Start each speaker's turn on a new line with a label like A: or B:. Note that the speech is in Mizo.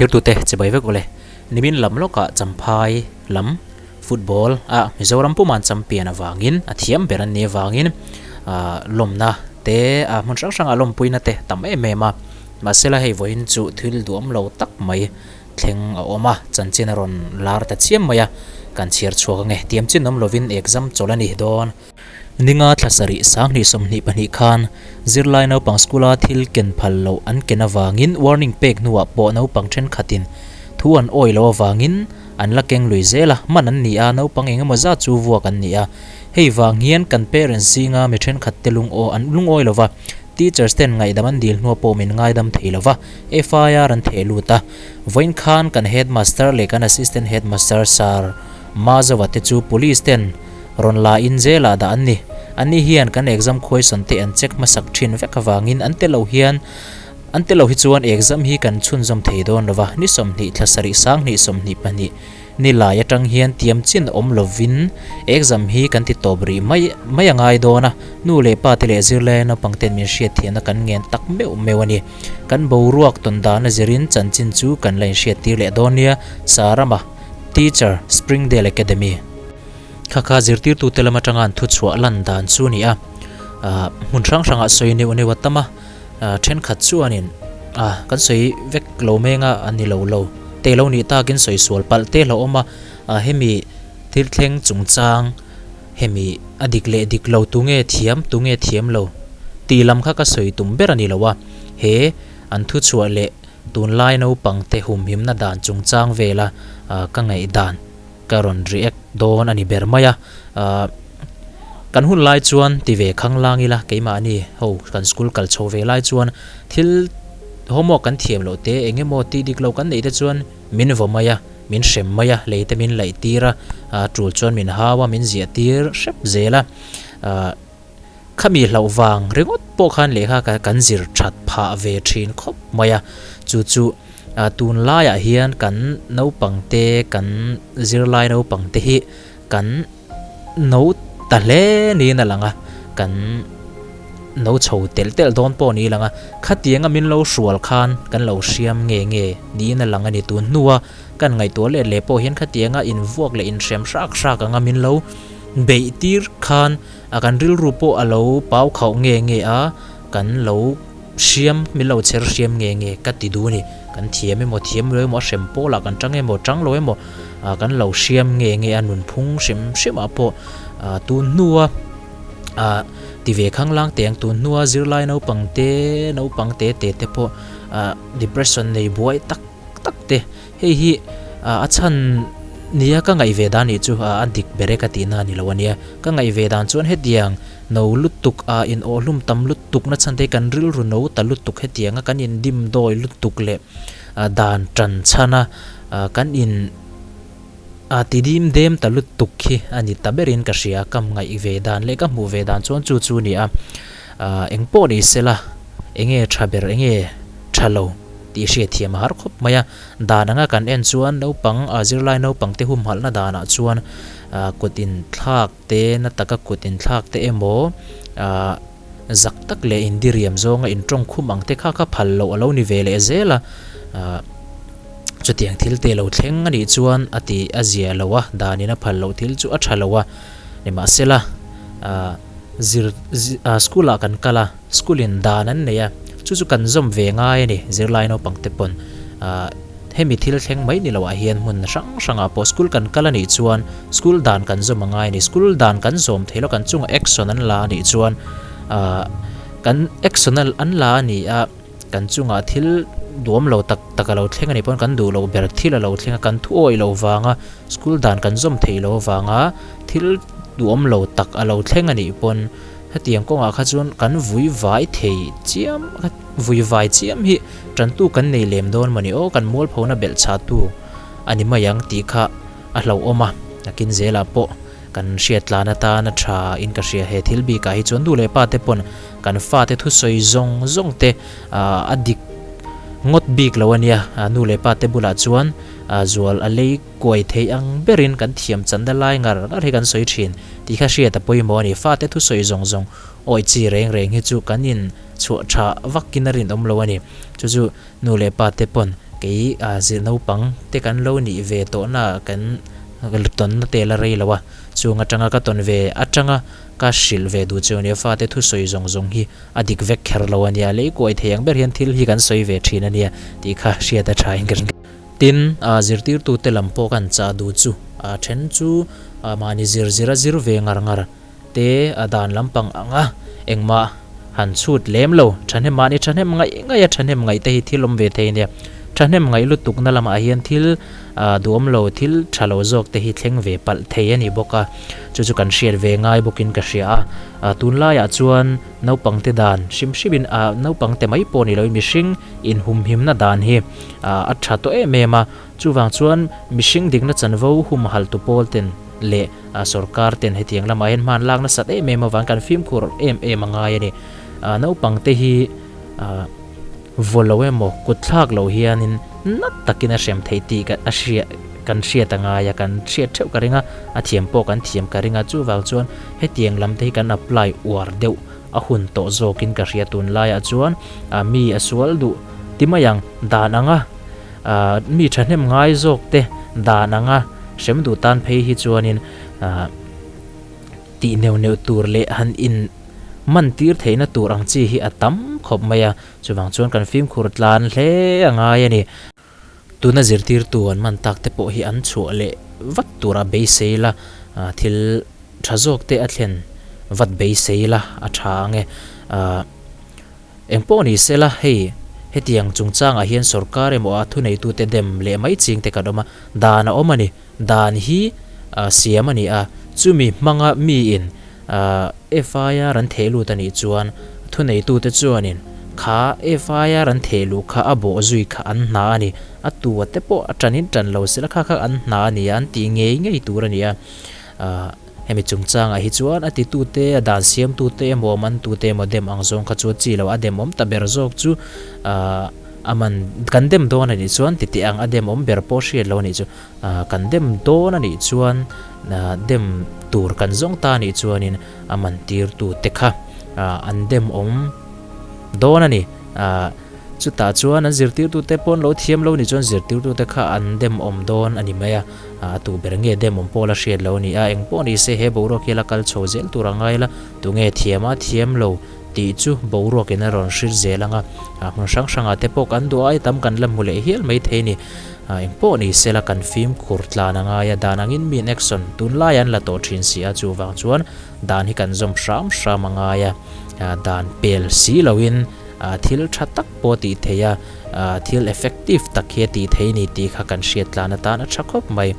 A: Thirtute chibai vek ule. Nimin lam lawkah Champhai lam football ah Mizoram puman champion avangin a thiam ber an nih avangin lawmna te a hmun hrang hrangah lawmpuina te tam em em a. Mahsela hei vawiin chu thil duhawm lo tak mai thleng a awm a, chanchin a rawn lar ta chiam mai a, kan chhiar chhuak ange. Tiam chin awm lovin exam chawlh a ni dawn. Ninga thla sarih 2022 khan zirlai naupang school-a thil ken phal loh an ken avangin warning pek hnuah pawh naupang thenkhatin thu an awi loh avangin an la keng lui zel a, man an ni a, naupang eng emaw zat chu vuak an ni a. Hei vang hian kan parents zinga mi thenkhat te lungaw an lungawi lo va, teachers ten ngaihdam an dil hnuah pawh min ngaidam thei lo va, FIR an theh lut a. Vawiin khan kan headmaster leh kan assistant headmaster Sir Mazova te chu police ten Rawn la in zelah dah an ni. Anni hian kan exam question te an check hmasak thin vek avangin an tello hian an tello hi chuan exam hi kan chhunzawm thei dawn lova, ni 20 thla sarih 20 22 ni lai atang hian tiam chin awm lovin exam hi kan ti tawp rih mai mai a ngai dawn a, nu leh pa te leh zirlai naupang ten min hriat thiamna kan ngen tak meuh meuh a ni. Kan boruak tawn dana zirin chanchin chu kan la inhriattir leh dawn nia, Sarama, Teacher, Springdale Academy. Kha kha zirtirtute lam atanga an thuchhuah lan dan chu a ni a, hmun hrang hrangah sawi neuh neuh a tam a, thenkhat chuanin a kan sawi vek lo meng a, a ni lo lo te lo nih takin sawi sual palh te hlauhawm a, hemi thil thleng chungchang hemi a dik leh dik lo tunge thiam tunge thiam lo tih lam kha ka sawi tum ber a ni lo a, he an thuchhuah leh tunlai naupang te humhimna dan chungchang vela ka ngaihdan. Ka rawn react dawn a ni ber mai a, ahh kan hun lai chuan ti ve khang lang ila keimahni ho kan school kal chho ve lai chuan thil homework kan thiam loh te eng emaw tih dik loh kan neih te chuan min vaw mai a, min hrem mai a, lei te min laih tir a, ahh tul chuan min hau a, min ziah tir hrep zel a, ahh khami hlauh vang ringawt pawh khan lehkha kan zir that phah ve thin khawp mai a, chu chu. Tunlaiah hian kan naupangte, kan zirlai naupangte hi kan no ta hle niin a lang a, kan no chho telh telh dawn pawh niin a lang a, khatianga min lo hrual khan kan lo hriam nge nge niin a lang a ni. Tun hnua kan ngaihtuah let leh pawh hian khatianga invuak leh inhrem hrak hrak anga min lo beih tir khan kan rilru pawh a lo pau khauh nge nge a, kan lo. Hriam, min lo chher hriam nge nge ka ti duh a ni. Kan thiam emaw, thiam lo emaw, a hrem pawlah kan tang emaw, tang lo emaw, kan lo hriam nge nge a nunphung hrim hrimah pawh tun hnua ti ve khanglang teh ang, tun hnua zirlai naupang te, naupang te te te pawh depression nei buai tak tak te. Hei hi a chhan nia ka ngaih ve dan nih chu a dik ber e ka tihna a ni lo a nia. Ka ngaih ve dan chuan hetiang no lutuk a in awhlum tam lutuk na chhan te hi kan rilru no ta lutuk hetiang a kan in dim dawi lutuk leh dan tan chhan a kan in ti dim dem ta lutuk hi a ni ta berin ka hria. Ka ngaih ve dan leh ka hmuh ve dan chuan chu chu a ni a, engpawh ni sela enge tha ber enge tha lo tih hriat thiam a har khawp mai a. Dan anga kan en chuan naupang zirlai naupang te humhalhna danah chuan kut inthlak te na taka kut inthlak te emaw ah zak tak leh indiriam zawnga intawng khum ang te kha kha phal loh a lo ni ve leh zel a ah chutiang thil te lo thleng a nih chuan a ti a zia lo a danin a phal loh thil chu a tha lo a nimahsela ah zir ah school ah kan kal a school in dan an nei a chu chu kan zawm ve ngai a ni zirlai naupang te pawn ah. Hemi thil thleng mai ni loah hian hmun hrang hrangah pawh school kan kal a nih chuan school dan kan zawm a ngai a ni. School dan kan zawm theih loh kan chungah action an la a nih chuan ah kan action an la a ni a, kan chungah thil duam lo tak tak a lo thleng a nih pawn kan duh loh ber thil a lo thleng a, kan thu awih loh vanga school dan kan zawm theih loh avanga thil duam lo tak a lo thleng a nih pawn hetiang kawngah kha chuan kan vui vai thei chiam vui vai chiam hi Tantu kan nei lem dawn mawni aw, kan mualphona belh chhatu a ni mai ang tih kha a hlauhawm a, nakin zelah pawh kan hriat tlan atan a tha in ka hria. He thil bikah hi chuan nu leh pa te pawn kan fate thusawi zawng zawng te a dik ngawt bik lo a nia, nu leh pa te bulah chuan zual a lei kuai thei ang berin kan thiam channa lai ngar ngar hi kan sawi thin tih kha hriat a pawimawh a ni. Fate thusawi zawng zawng awi chi reng reng hi chu kan in chhuah tha vakin a rinawm lo a ni. Chu chu nu leh pa te pawn Kei zir naupang te kan lo nih ve tawhna ah kan tawnna te la rei lo a, chung atanga ka tawn ve atanga ka hrilh ve duh chu ania, fate thusawi zawng zawng hi a dik vek kher lo ania, lei kuai thei ang ber hian thil hi kan sawi ve thin ania tih kha hriat a tha in ka ring. Tin, zirtirtute lam pawh kan chah duh chu a then chu mahni zir zir a zir ve ngar ngar te a dan lampang ang a, engmah han chhut lem lo. Thahnem mahni thahnem ngaih ngaih a thahnem ngaih te hi thil awm ve thei ania. Thahnem ngaih lutukna lamah hian thil duhawm lo, thil tha lo zawk te hi thleng ve palh thei a ni bawk a, chu chu kan hriat ve ngai bawkin ka hria a. Tunlaiah chuan naupangte dan hrim hrimin naupangte mai pawh ni loin mihring inhumhimna dan hi a tha tawh em em a, chuvang chuan mihring dikna chanvo humhalh tu pawl ten leh sorkar ten hetiang lamah hian hman lak nasat em em avang kan fimkhur em em a ngai a ni. Naupang te hi vaw lo emaw kut thlak lo hianin nat takin a hrem theih tih a hria kan hriat a ngai a, kan hriat theuh ka ring a, a thiam pawh kan thiam ka ring a, chuvang chuan hetiang lam te hi kan apply uar deuh a hun tawh zawkin ka hria tunlaiah chuan mi a sual duh ti mai ang dan anga mi thahnem ngai zawk te dan anga hrem duh tan phei hi chuanin tih neuh neuh tur leh han in man tir theihna tur ang chi hi a tam khawp mai a, chuvang chuan kan fimkhur tlan hle a ngai a ni. Tuna zirtirtu an man tak te pawh hi an chhuah leh vat tura beisei la, thil tha zawk te a thlen vat beisei la a tha ang e. Eng pawh ni se la, hei hetiang chungchangah hian sorkar emaw a thuneitute dem leh mai ching te kan awm a, dan a awm a ni. Dan hi siam a ni a, chumi hmanga miin FIR an theh lut a nih chuan thuneitute chuanin kha FIR an theh luh kha a bawh zui kha an hna a ni. A tua te pawh a tanin tan lo se la kha kha an hna a ni a, an tih ngei ngei tur a ni a. Hemi chungchangah hi chuan a titute, a dan siamtute emaw a mantute emaw dem ang zawng kha chu a chi lo, a dem awm ta ber zawk chu a man kan dem dawn a nih chuan titeh ang a dem awm ber pawh hriat lo a nih chu. Kan dem dawn a nih chuan dem tur kan zawng ta a nih chuanin a man tirtute kha an dem awm dawn a ni. Chutah chuan an zirtirtute pawh an lo thiam lo a nih chuan zirtirtute kha an dem awm dawn a ni mai a, a tu ber nge dem awm pawh la hriat lo a ni a. Eng pawh ni se he boruak hi la kal chho zel tur a ngai la, tunge thiam a thiam lo tih chu boruakin a rawn hrilh zel ang a, hmun hrang hrangah te pawh kan duh ai tam kan la hmu leh hial mai thei a ni. Eng pawh ni se la kan fimkhur tlan a ngai a, dan angin miin action tunlai an la tawh thin si a, chuvang chuan dan hi kan zawm hram hram a ngai a, dan pel si loin thil tha tak pawh tih theih a, thil effective tak hi a tih theih a ni tih kha kan hriat tlan atan a tha khawp mai.